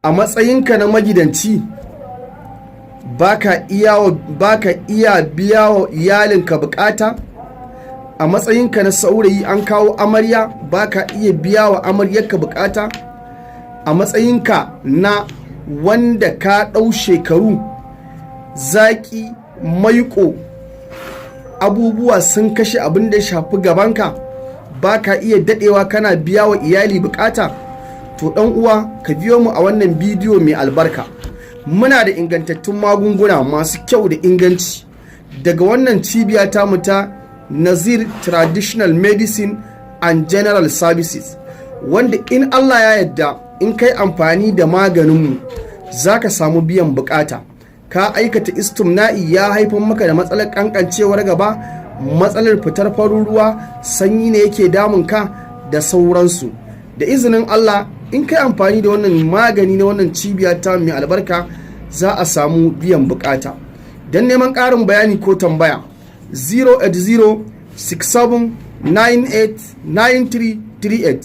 A matsayinka na magidanci, baka iya biya wa iyalinka bukata? A matsayinka na saurayi, an kawo amarya, baka iya biya wa amaryarka bukata? A matsayinka na wanda ka ɗau shekaru, zaƙi, maiƙo, abubuwa sun kashe abin da ya shafi gabanka, baka iya daɗewa kana biya wa iyali bukata? To ɗan uwa, ka biyo mu a wannan bidiyo mai albarka. Muna da ingantattun magunguna masu kyau da inganci daga wannan cibiya tamu ta Nazir Traditional Medicine and General Services, wanda in Allah ya yarda, in kai amfani da maganinmu, za ka samu biyan bukata. Ka aikata istimna'i, ya haifar maka da matsalar kankancewar gaba, matsalar fitar farin ruwa, sanyi ne yake damun ka, da sauransu, da izinin Allah, in kai amfani da wannan magani na wannan cibiya ta mai albarka, za a samu biyan bukata. Don neman ƙarin bayani ko tambaya, 080 67 98 93 38.